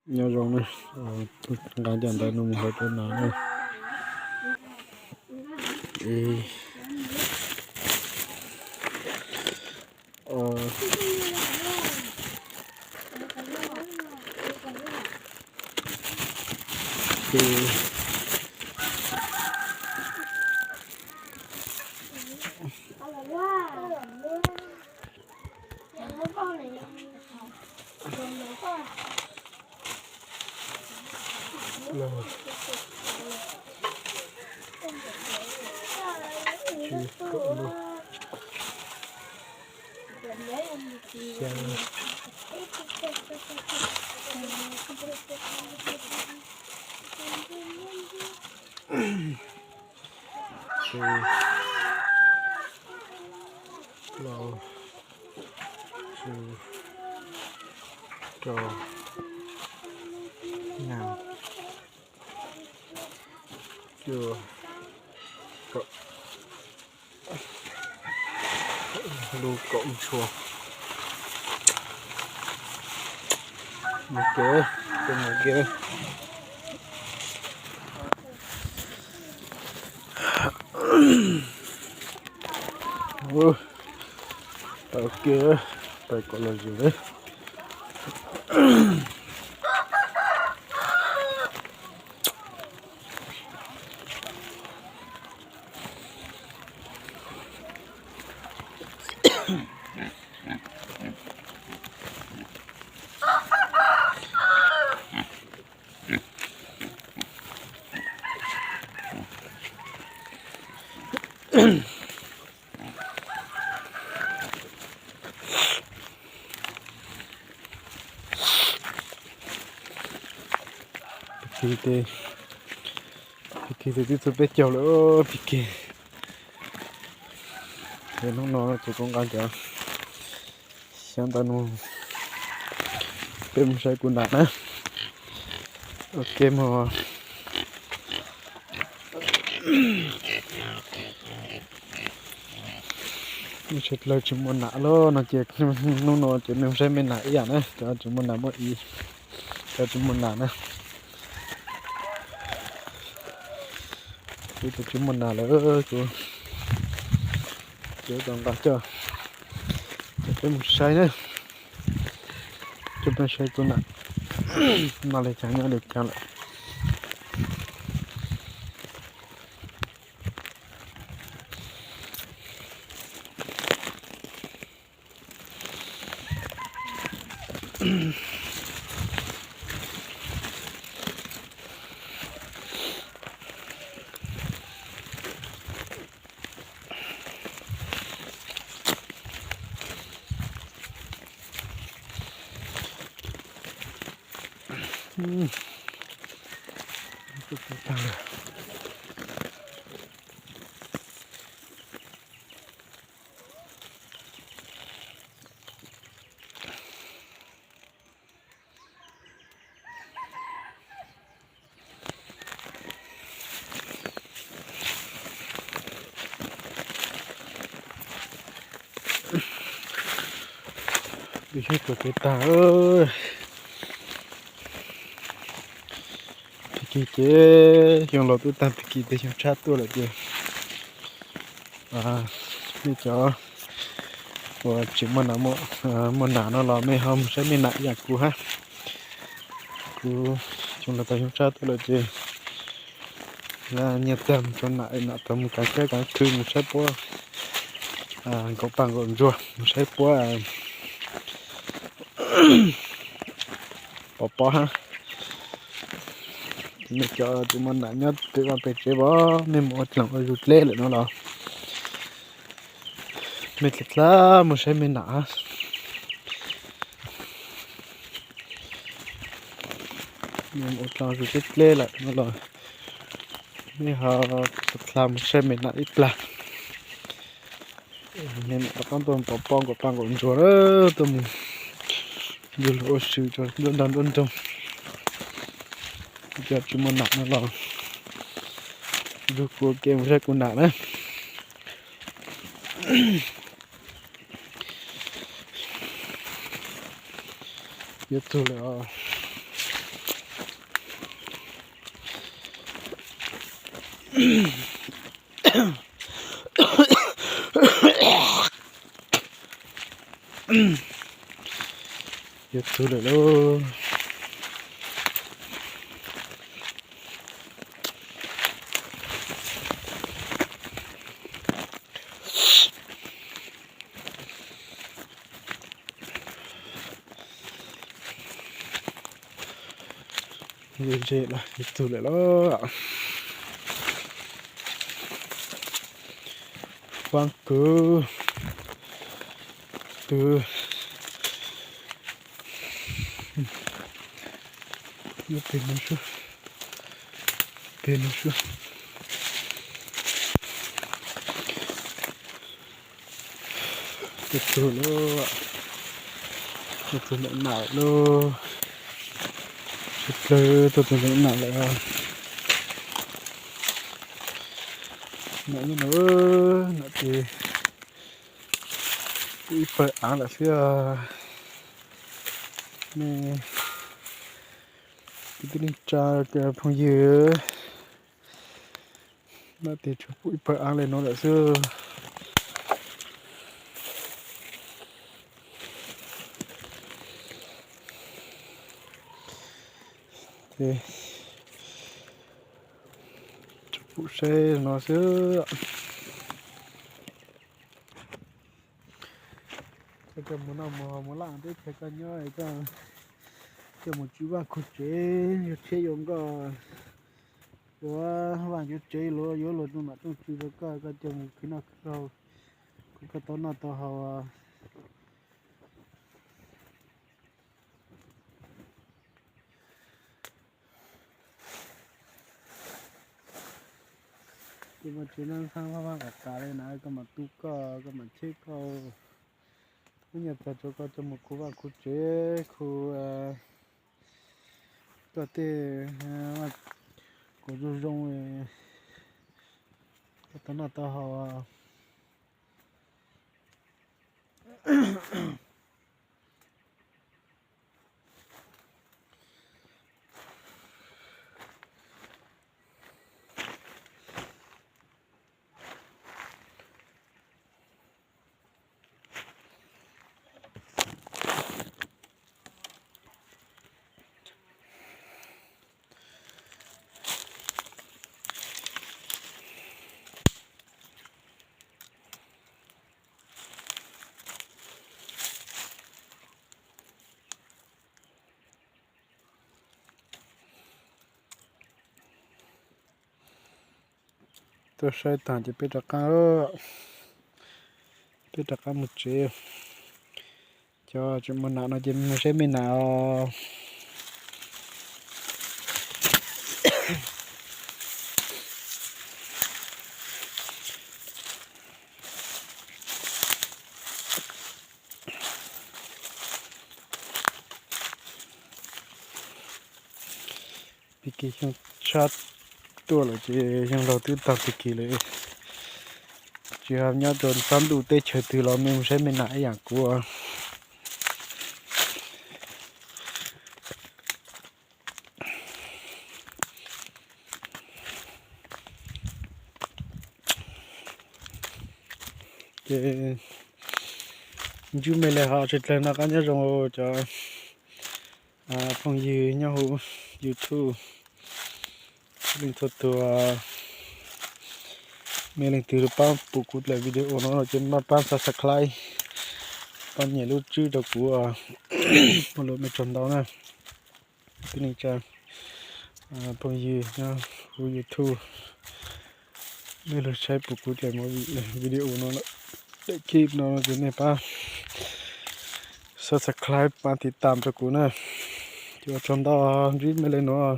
Nyob zoo na, nqa cov ntawd no mus hau rau nas na. Plaub, tsib, rau, yim, cuaj, kaum, lub kaum ntshua. Mus ke, mus ke. Tau ke, tau kom los zus li. Pig kig tes, pig kig tes twb txog peb caug lawm, pig kig. Ces hnub no ces kuv nqa cov xyab ntawv no peb mus saib kuv nam na. Ok mog. Sawv dlawg tsis muaj nam lawm no ces hnub no ces mej mus saib mej nam ib yam na, cov tsis muaj nam muaj ib, cov tsis muaj nam na. Kuv tus tsis muaj nam lawm, kuv, kuv tau nqa coj, ces peb mus saib na. Coj peb saib kuv nam no li cas nyob li cas lawm. Peb xyoob tuag peb tag. Pig kig ces xyoo laus twb tag, pig kig tes xyoo tshab tuaj lawm ces nej cov uas tsis muaj nam, muaj nam no los mej ho mus saib mej nam ib yam kuv hab. Kuv xyoo laus tag xyoo tshab tuaj lawm ces nyiaj tag mus rau nam, nam tag mus kav kab kav khw mus saib puab nkaum paj nkaum ntsuag, mus saib puab pov pob hab. Nej cov tsis muaj nam nyob pem vaj pem tsev, mej mus ua dlaag ua zug dleb lawm no los mej dlha dlha mus saib mej nam hab. Mej mus ua dlaag ua zug dleb dleb lawm no los mej ho dlha dlha mus saib mej nam ib plag. Mej nam rov qaab tuaj pov pob nkaum paj nkaum ntsuag, tuaj mus yug lug ua si rua nruab nrag nruab nroog. Cov tsis muaj nam no los nrug kuv ua ke mus saib kuv nam na. Yuav txug lawm os. Yuav tug lawm lauj. Ze ze los yuav tug lawm lauj. Faab kawg. Tug. Nyob pem no sub. Pem no sub. Tuaj tug lauj, tuaj tug ntawm nam lawm lauj. Sib plawg tuaj tug ntawm nam lawm. Nam nyob no, nam ces pum ib pawg aav lawm xwb. Nej kwv tij neej tsa phooj ywg, nam ces tsuas pum ib pawg aav li no lawm xwb. Tsuas pum saib no xwb. Koj coj mus noj mus haus mus laj teb chaws koj nyob, koj coj mus tswv vaj khub tsev, yuav tshiab yuav nkoj, yuav vaj yuav tsev, luag yuav luag rooj nom rooj tswv rau koj, koj coj mus khwv noj khwv haus, koj tau noj tau haus. Ces mas tsev no ntxhab vaj vaj qas qas li na, koj mam tu koj, koj mam cheb koj. Ub, nyiaj txag rau koj coj mus khu vaj khu tsev, khu koj tej kom zoo zoo, koj tau noj tau haus. Tuaj saib taag ces peb rov qaab, peb rov qaab moog tsev. Cov tseem muaj nam no ces moog saib mej nam os. Pig kig xyoo tshab tuaj lawm ces xyoo laug twb taag pig kig lawm. Tsis has nyob rau sab ntuj teb chaws twg los mej moog saib mej nam ib yaam kuv. Ces ntsib mej le hov tshwj dlawg noj qab nyob zoo cov phooj ywg nyob huv YouTube. Leej txhua tug, mej leej twg paab pum kuv dlaim video no ces maj paab subscribe, paab nyem lub tswb rau kuv, ua lug mej tsaug ntau na. Kwv tij neej tsa, phooj ywg nyob huv YouTube, mej lug saib pum kuv dlaim video no, dlaim clip no ces mej paab subscribe paab tiv tam rau kuv na. Ces ua tsaug ntau, ntsib mej le nuav.